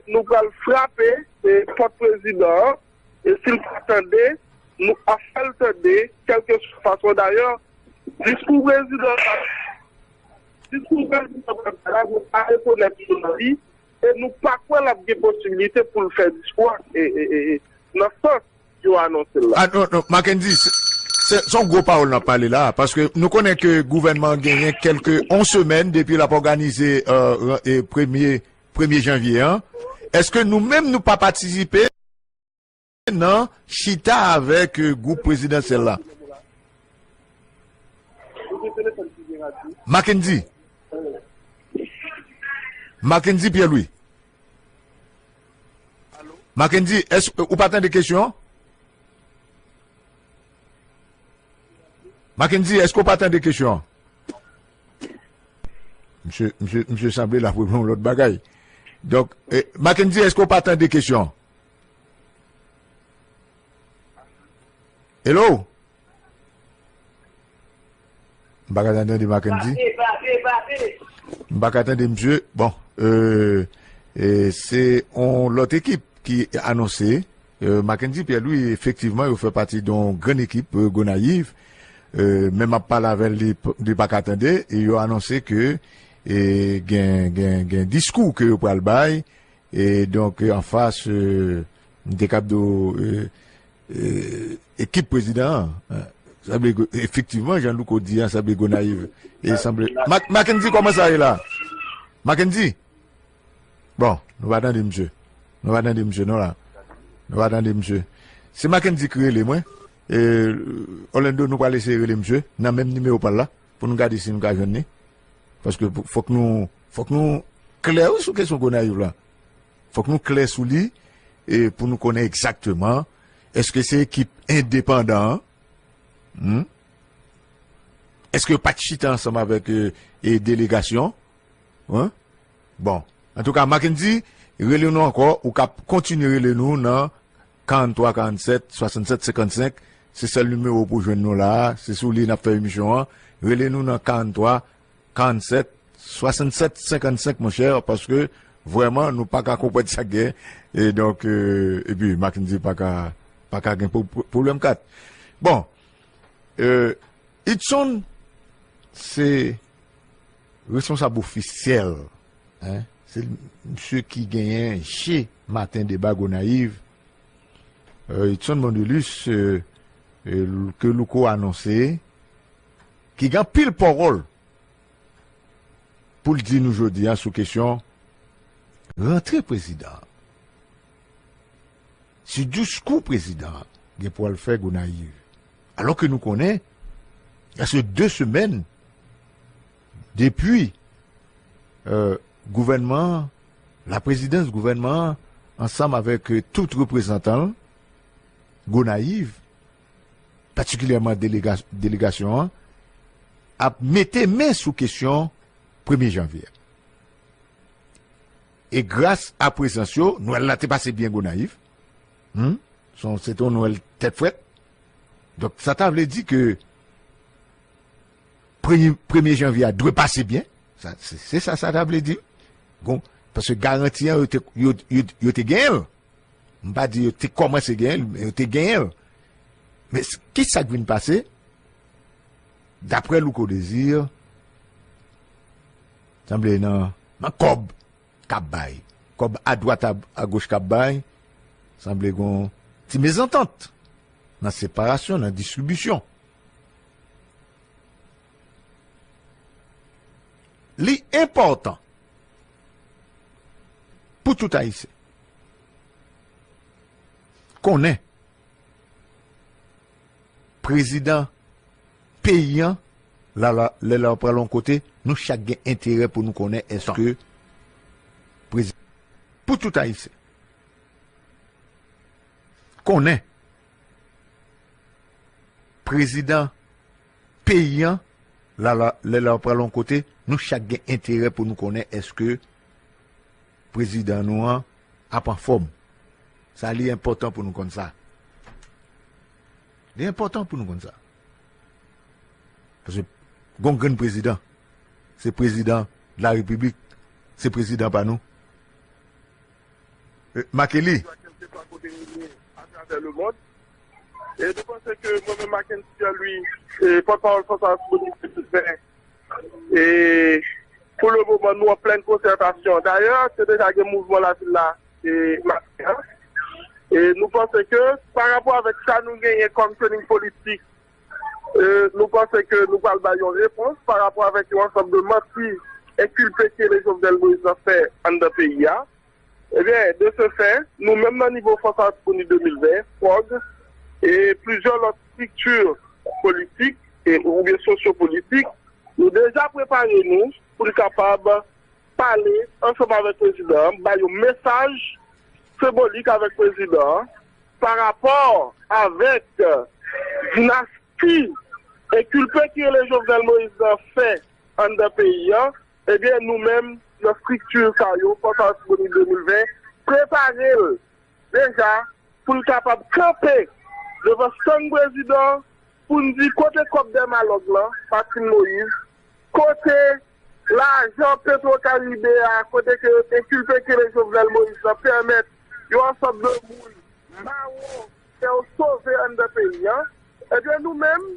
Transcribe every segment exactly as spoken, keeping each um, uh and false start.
Nou pral frape, e, pòt prezidan an, e si l pa tande, nou ap fè l tande, kèlkeswa fason. Dayè, diskou prezidan an, diskou prezidan an pral fè la, nou pa rekonèt li nan li, e nou pa kwè l ap gen posibilite pou l fè diskou a, e, e, e, e, nan sans yo anonse l la. Ah, non, non, Mackendy, se, se, se yon gwo pawòl n ap pale la, paske nou konnen ke gouvènman an genyen kèlke, yon semèn depi l ap òganize, euh, ran-, e, premye, premye janvye an. Èske nou menm nou pa patisipe nan chita avèk, euh, gwoup prezidansyèl la? Mackendy. Mackendy Pierre-Louis. Mackendy, èske ou pa tande kesyon an? Mackendy, èske ou pa tande kesyon an? Misye, misye, misye sanble l ap regle yon lòt bagay. Donk, eh, Mackendy, èske ou pa tande kesyon an? Hello? M pa ka tande Mackendy. M pa ka tande misye. Bon, euh, e se yon lòt ekip ki anonse. Euh, Mackendy Pierre-Louis, efektivman, yo fè pati de yon grann ekip, euh, Gonayiv. Euh, men m ap pale avè l, li p-, li pa ka tande. E yo anonse ke, e gen, gen, gen diskou ke yo pral bay. E donk, e, anfas, e, m te kab di w, e, e, ekip prezidan an, e, sanble ke, efektivman, jan Louko di a, sanble Gonayiv. E sanble, Ma-, Mackendy, kòman sa ye la? Mackendy? Bon, nou pa tande misye. Nou pa tande misye, non, la. Nou pa tande misye. Se Mackendy ki rele mwen. E, Orlando, nou pral eseye rele misye nan menm nimewo pa l la, pou nou gade si nou ka jwenn li. Paske pou, fòk nou, fòk nou klè, wi, sou kesyon Gonayiv la. Fòk nou klè sou li, e pou nou konnen egzakteman, èske se ekip endepandan an? Hmm? Èske yo pa t chita ansanm avèk, e, e delegasyon? Hein? Bon. Antouka, Mackendy, rele nou ankò, ou ka kontinye rele nou nan karant twa karant sèt swasann sèt senkant senk. Se sèl nimewo pou jwenn nou la a. Se sou li n ap fè emisyon an. Rele nou nan karant twa karant sèt swasann sèt senkant senk, monchè, paske vrèman, nou pa ka konprann sa k gen. E donk, e, epi Mackendy pa ka, pa ka gen pwo-, pwo-, pwoblèm kat. Bon, e, Hudson, se responsab ofisyèl, hein, se misye ki genyen je Maten Deba Gonayiv, euh, Hudson Mondelus, euh, euh, ke Louko anonse, ki gen anpil pawòl pou l di nou jodi a sou kesyon rantre prezidan an. Si diskou prezidan an gen pou al fè Gonayiv. Alò ke nou konnen, sa se de semèn depi, euh, gouvènman an, laprezidans gouvènman an, ansanm avèk, euh, tout reprezantan l, Gonayiv, patikilyèman delega-, delegasyon an, ap mete men sou kesyon premye janvye a. E gras a prezans yo, Nwèl la te pase byen Gonayiv. Hmm? Se yon, se te yon Nwèl tèt frèt. Donk, sa ta vle di ke premye, premye janvye a dwe pase byen. Sa, se, se sa, sa ta vle di. Bon, paske garanti an, yo te, yo, yo, yo te genyen l. M pa di yo te kòmanse genyen l, men yo te genyen l. Men s-, ki sa k vin pase? Daprè Louko Désir, sanble nan, nan kòb k ap bay, kòb adwat a, agoch k ap bay, sanble gon ti mezantant nan separasyon, nan distribisyon. Li enpòtan pou tout Ayisyen konnen prezidan peyi an, la, la, lè la pral yon kote, nou chak gen enterè pou nou konnen èske prezidan, pou tout Ayisyen konnen prezidan peyi an, la, la, lè la pral yon kote, nou chak gen enterè pou nou konnen èske prezidan nou an ap anfòm. Sa, li enpòtan pou nou konn sa. Li enpòtan pou nou konn sa. Paske gon grenn prezidan, se prezidan de la repiblik, se prezidan pa nou. Makeli. Kèlkeswa kote nou ye atravè lemonn. E nou panse ke mwen menm Mackendy Pierre Louis, e, pòtpawòl Fòs Latibonit, e pou le moman, nou an plèn konsètasyon. Dayè, te deja gen mouvman lavil la, e, maten an. E nou panse ke, pa rapò avèk sa nou genyen kòm training politik, e, nou panse ke nou pral bay yon repons pa rapò avèk yon ansanm de manti enkilpe ke le Jovenel Moïse nan fè anndan peyi a. Ebyen, de ce fait, nou menm nan nivo Fòs Latibonit de mil ven, fòg, e plizyè lòt estrikti politik e, oubyen sosyo-politik, nou deja prepare nou pou n kapab pale ansanm avèk prezidan an, bay yon mesaj senbolik avèk prezidan an pa rapò avèk dinasti enkilpe ki rele Jovenel Moïse nan fè anndan peyi a. Ebyen, nou menm, nan estrikti sa yo, Fòs Latibonit de mil ven, prepare l deja pou l kapab kanpe devan stand prezidan pou n di kote kòb dèmalòg lan, Martine Moïse, kote lajan Petro Caribe a, kote ke enkilpe ke le Jovenel Moïse lan pèmèt yon ansanm de moun mawon fè yo sove anndan peyi a. Ebyen, nou menm,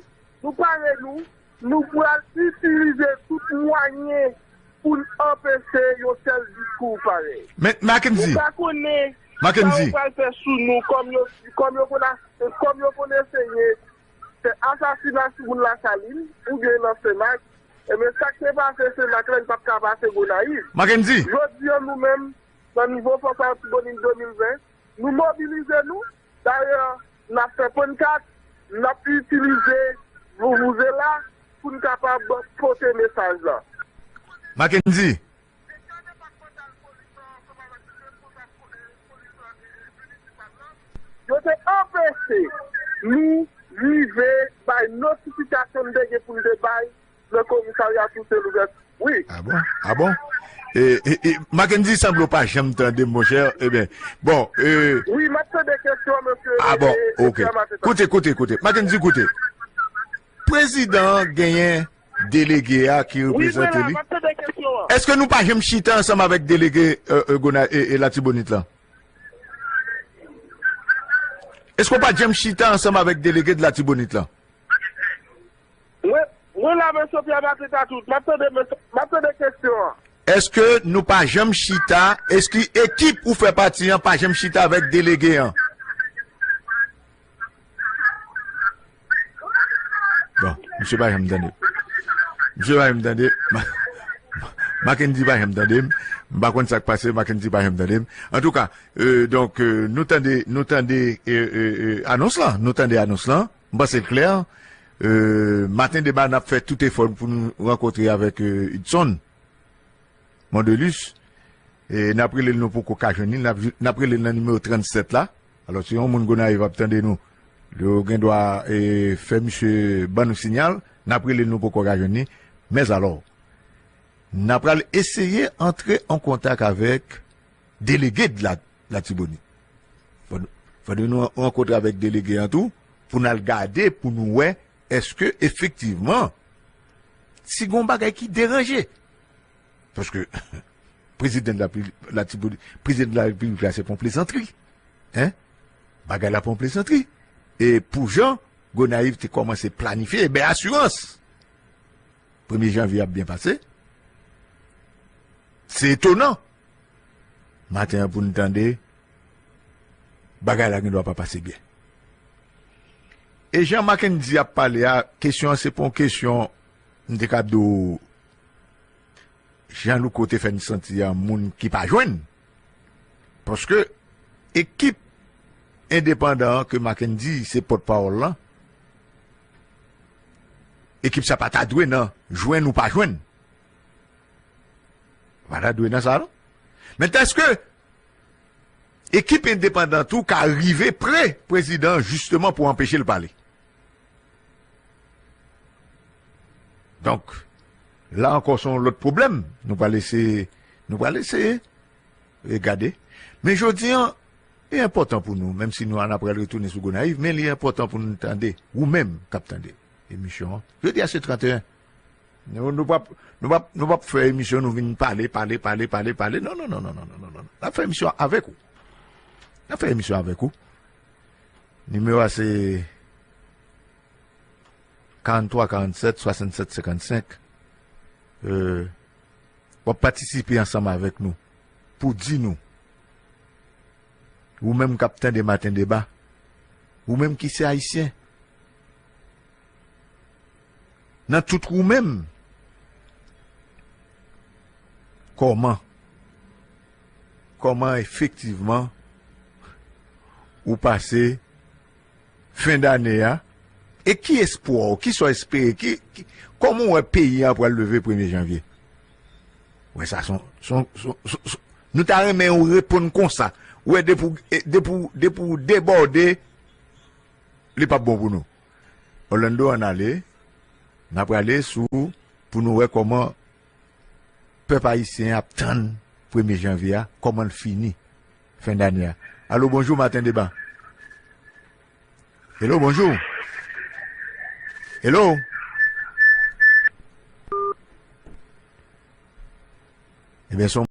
nou pare nou, nou pral itilize tout mwayen pou n anpeche yon tèl diskou parèy. Men, Mackenzie. Nou pa konnen sa yo pral fè sou nou, kòm yo, kòm yo konn as-, kòm yo konn eseye fè asasina sou moun Lasalin, oubyen nan Senmak. Ebyen, sa k te pase Senmak la, li p ap ka pase Gonayiv. Mackenzie. Jodi a, nou menm, nan nivo Fòs Latibonit de mil ven, nou mobilize nou. Dayè, n ap fè pannkat, n ap itilize vouvuzela pou n kapab pote mesaj la. Mackenzie. Yo te anpeche nou rive bay notifikasyon n te gen pou n te bay nan komisarya tou se louvè. Wi. Ah bon? Ah bon? E, e, e, Mackenzie sanble w pa janm tande m, monchè. Ebyen, bon, e, wi, m ap tande kesyon, mesye. Ah bon, e, e, ok. Koute, koute, koute. Mackenzie, koute. Prezidan an genyen delege a ki reprezante li. Wi, m ap tande kesyon an. Èske nou pa janm chita ansanm avèk delege, e, e, Gona-, e, e, Latibonit lan? Èske w pa t janm chita ansanm avèk delege de Latibonit lan? Mwen, mwen la, mesye Pierre Mateta tout. M ap tande, mesye, m ap tande kesyon an. Èske nou pa janm chita, èske ekip ou fè pati an pa janm chita avèk delege an? Bon, misye pa janm tande. Misye pa janm tande. Ma-, Mackenzie pa janm tande m. M pa konn sa k pase, Mackenzie pa janm tande m. Antouka, e, donk, e, nou tande, nou tande, e, e, e, anons lan. Nou tande anons lan. M panse l klè. E, maten deba, n ap fè tout efò n pou nou rankontre avèk, e, Hudson Mondelus. E, n ap rele l, nou poko ka jwenn li. N ap, n ap rele l nan nimewo trannsèt la. Alò, si yon moun Gonayiv ap tande nou, yo gen dwa, e, fè misye ban nou siyal. N ap rele l, nou poko ka jwenn li. Mèzalò, n ap pral eseye antre an kontak avèk delege de la, Latibonit. Fò, fò nou rankontre avèk delege an tou, pou n al gade, pou nou wè, èske efektivman, si gon bagay ki deranje. Paske, prezidan de la, Latibonit, prezidan de la Repiblik la, se pa yon plezantri. Hein? Bagay la pa yon plezantri. E pou jan Gonayiv te kòmanse planifye, e bay asirans. Premye janvye ap byen pase. Se etonan. Maten an pou n tande, bagay la gen dwa pa pase byen. E jan Mackenzie ap pale a, kesyon an se pa yon kesyon, m te ka di w, jan Louko te fè n santi a, moun ki pa jwenn. Paske ekip endepandan an ke Mackenzie se pòtpawòl lan, ekip sa pa ta dwe nan jwenn ou pa jwenn. Pa ta dwe nan sa, non. Men èske ekip endepandan tou ka rive pre prezidan an jisteman pou anpeche l pale? Donk, la ankò, se yon lòt pwoblèm. Nou pral eseye, nou pral eseye, e, gade. Men jodi an, li enpòtan pou nou, menm si nou an ap pral retounen sou Gonayiv, men li enpòtan pou nou tande, ou menm k ap tande emisyon an. Jodi a se tranteyen. Nou, nou p ap, nou p ap, nou p ap fè emisyon, nou vin pale, pale, pale, pale, pale. Non, non, non. N ap fè emisyon an avèk ou. N ap fè emisyon avèk ou. Nimewo a se karannntwa karannsèt swasannsèt senkannsenk. Euh, w ap patisipe ansanm avèk nou pou di nou, ou menm k ap tande Maten Deba, ou menm ki se Ayisyen, nan tout ou menm, kòman, kòman efektivman ou pase fen dane a, e ki espwa w, ki sa w espere, ki, ki, kòman w wè peyi a pral leve premye janvye? Wè sa, son, son, son, son, son, nou ta renmen ou reponn konsa. Wè, depi w, e, depi w, depi w debòde, li p ap bon pou nou. Orlando, ann ale. N a prale sou, pou nou wè kòman pèp ayisyen ap tann premye janvye a, kòman l fini fen dane a. Alo, bonjou, Maten Deba. Hello, bonjou. Hello. Ebyen, se yon